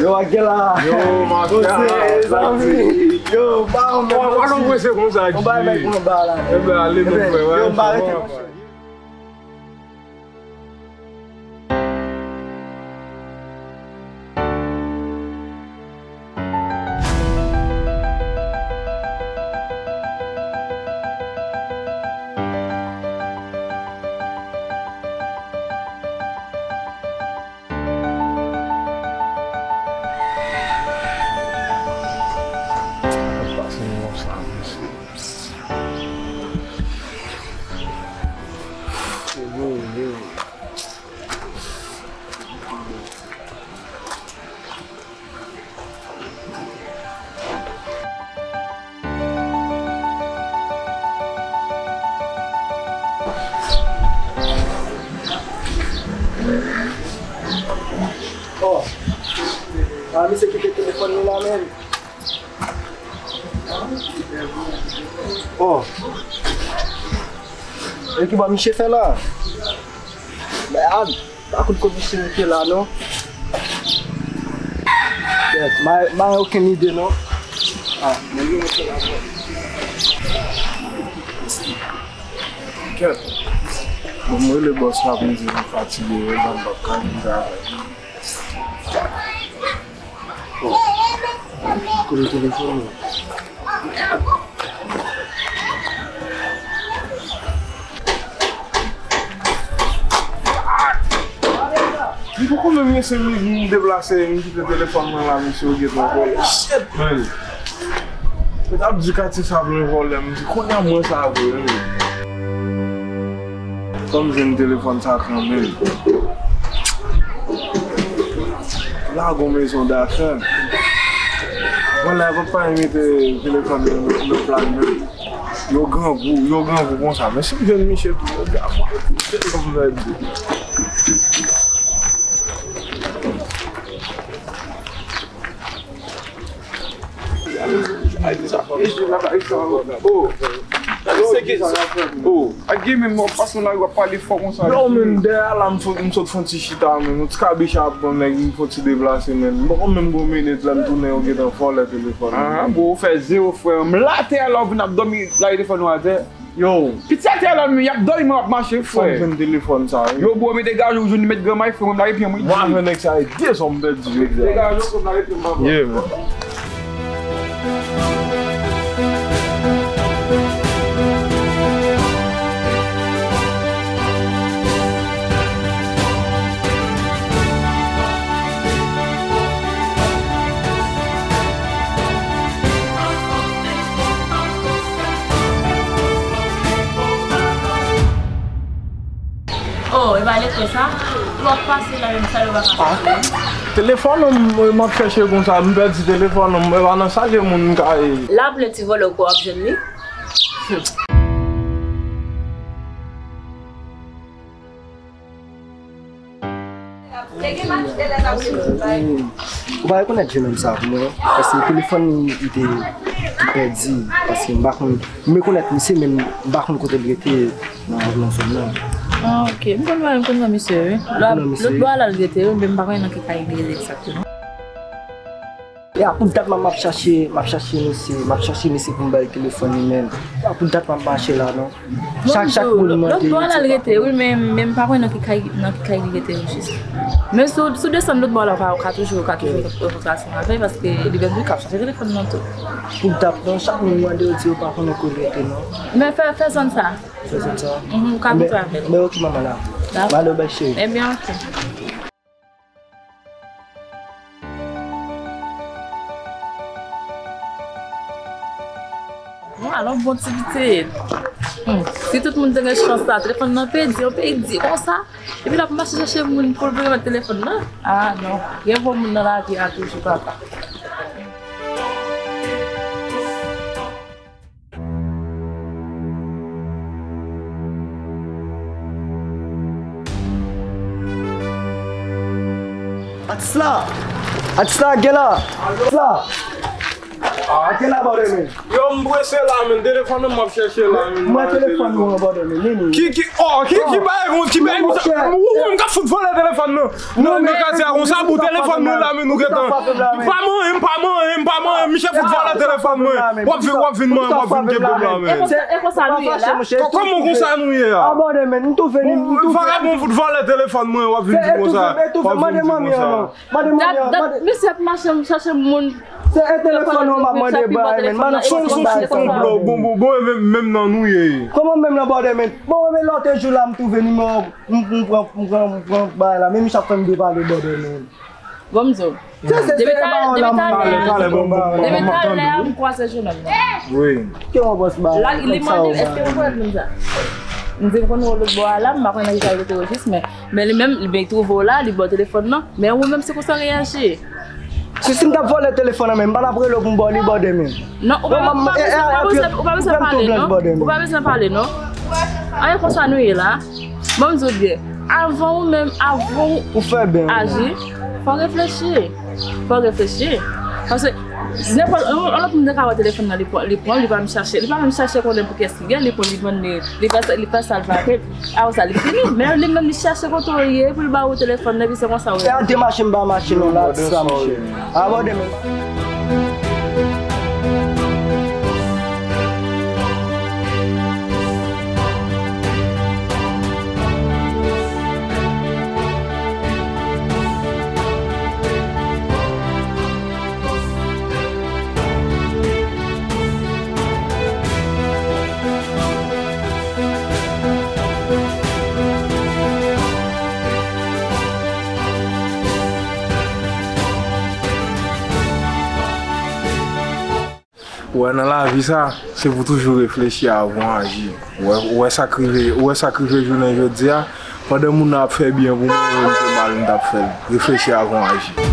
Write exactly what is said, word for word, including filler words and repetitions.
Yo, Akela. Yo, Mafya. Yo, ba yon mèt. Wè, wè, non, mwen se konsa, G. On ba mèt, on ba la. Ebyen, ale, non, frè, yo, ba rete, monchè. Oh, a, misye kite telefòn li la menm. Oh. E ki bò misye fè la? Mèd. Pa kout kote misye rete la, non. Kèt, m pa gen okenn ide, non. Ah, men gen yon sèl afè. Kèt. Bon, mwen rele bòs la pou m di m fatige, m p ap ka vin travay. Kote telefòn nan? Li poko menm gen senk minit m deplase, m kite telefòn mwen la, mesye, yo gentan vòlè. Shit, man! Yo t ap di katye sa vle vòlè, m di kounye a mwen sa vre, wi. Fò m jwenn telefòn sa kanmenm. Lage yon mezon dafè. Vòlè a pa pa mete telefòn nan, nan, nan pla l menm. Yo grangou, yo grangou konsa. Men si m jwenn misye tou, yo di a mwen, telefòn nan di. Oh, se ki sa? Oh, ak gen menm w ap pase nan lari w ap pale fò konsa. Yo, menm dèyè la, m sot, m sot fè yon ti chita, menm yon ti kabicha ap pran nèg, m fè yon ti deplase, menm. M poko menm gon minit, lè m tounen, yo gentan vòlè telefòn. Ah, bon, ou fè zewo, frè. M la atè la, ou vin ap dòmi, lage telefòn ou atè. Yo. Piti atè la, men y ap dòmi, mwen ap mache, frè. Fò m jwenn telefòn sa, wi. Yo, bro, mete gaj ou jwenn, met granmay, frè, mwen m lage pye m, wi. Mwen avè nèg sa, e de zòn m pèdi jodi a. Mete gaj ou, frè, m lage pye m, papa. Yeah, man. Oh, e pa lekòl sa? Ou ap pase la menm sa yo pa ka pase. Telefòn m, m ap chèche konsa, m pèdi telefòn m, e pa nan sa gen moun m ka ye. L ap lè ti vòlè ou kwè w ap jwenn li. Ou pa rekonèt jenòm sa pou mwen, paske telefòn li te, li pèdi, paske m pa konn, m rekonèt misye, men m pa konn kote l rete nan, nan zòn nan. Ah, ok. M konn, m konn nan misye, wi. Lòt bò a la l rete, wi, men m pa konnen nan ki kay li rete egzakteman. E a pou dat m ap, m ap chache, m ap chache misye, m ap chache misye pou m ba l telefòn li, men a pou dat m ap mache la, non. Chak, chak moun mande. Lòt bò a la l rete, wi, men, men m pa konnen nan ki kay, nan ki kay li rete, wi, jis. Men si w, si w desann lòt bò a la, ou ka, ou ka toujou, ou ka toujou rankontre ansanm avè l, paske li menm tou k ap chache telefòn nan tou. Pou dat, non, chak moun mande, yo di yo pa konnen kote l rete, non. Men fè, fè zòn sa. Fè zòn sa. Mhm, ou ka rankontre avè l. Men ok, manman la. Dakò. M ale, bèl cheri. Ebyen, ok. Bon, alò, bon ti pitit. Hmm. Si tout moun te gen chans sa, telefòn nan pèdi, yo pèdi konsa. Epi l ap mache chèche moun pou l remèt telefòn nan. Ah, non. Gen bon moun nan lavi a toujou, papa. Atis la! Atis la, gen la! Atis la! Ah, ke la bòdè men. Yo, m prese la, men. Telefòn nan m ap chèche la, men. Mwen telefòn nou an bòdè men. Ki, ki, oh, ki, ki bagay, ki bagay, ou, ou, ou, m ka fout vòlè telefòn nan. Non, nan katye a konsa, pou telefòn mwen la, men nou gentan. Pa manyen, pa manyen, pa manyen, misye fout vòlè telefòn mwen. W ap vin, w ap vin manyen, w ap vin kenbe m la, men. E konsa, e konsa nou ye la. Kòman konsa nou ye a? Vagabon fout vòlè telefòn mwen, w ap vin di konsa. W ap vin di konsa. Mande manmi an non. Mande manmi an. Misye ap mache chache moun. Se e telefòn ou m ap mande bay men. Mande son, son, son konplo. Bon, bon, bon, menm, menm nan nou ye. Kòman menm nan bòdè men? Bon, men lòt jou la m twouve nimewo, m, m pran, m pran, m pran bay la. Men misye ap fè m depale bòdè men. Bon, m di w. Depi talè, depi talè, depi talè a m kwaze jennonm nan. Wi. Ke w panse bay la? Li mande, èske ou konn moun sa? M di m konn wè w lòt bò a la, m pa konnen nan ki kay ou te rejis, men, men li menm, li ben twouve w la, li ba w telefòn nan. Men ou menm, se konsa w reyaji. Si, si m t ap vòlè telefòn nan, men m pa t ap rele w pou m ba w li bòdè men. Non, ou pa, ou pa bezwen, ou pa bezwen, ou pa bezwen pale, non. Ou pa bezwen pale, non. Anyen konsa nou ye la. Bon, m di w byen. Avan ou menm, avan ou fè byen aji, fò w reflechi. Fò w reflechi. Paske nenpòt, yon, yon lòt moun te ka wè telefòn nan, li pran, li pran, li pa menm chache, li pa menm chache konnen pou kiyès li ye, li pran, li vann li, li fè sa, li fè sa l vle. Apre sa, li fini. Men li menm, li chache kote w ye pou l ba ou telefòn nan, epi se konsa w ye. E a de machin m pa machin non, la, ti sa, mesye. Abòne men. Ou wè, nan lavi sa, se pou toujou reflechi avan w aji. Ou wè, ou wè sa k rive, ou wè sa k rive jounen jodi a, pandan moun nan ap fè byen pou mwen, mwen menm se mal m t ap fè l. Reflechi avan w aji.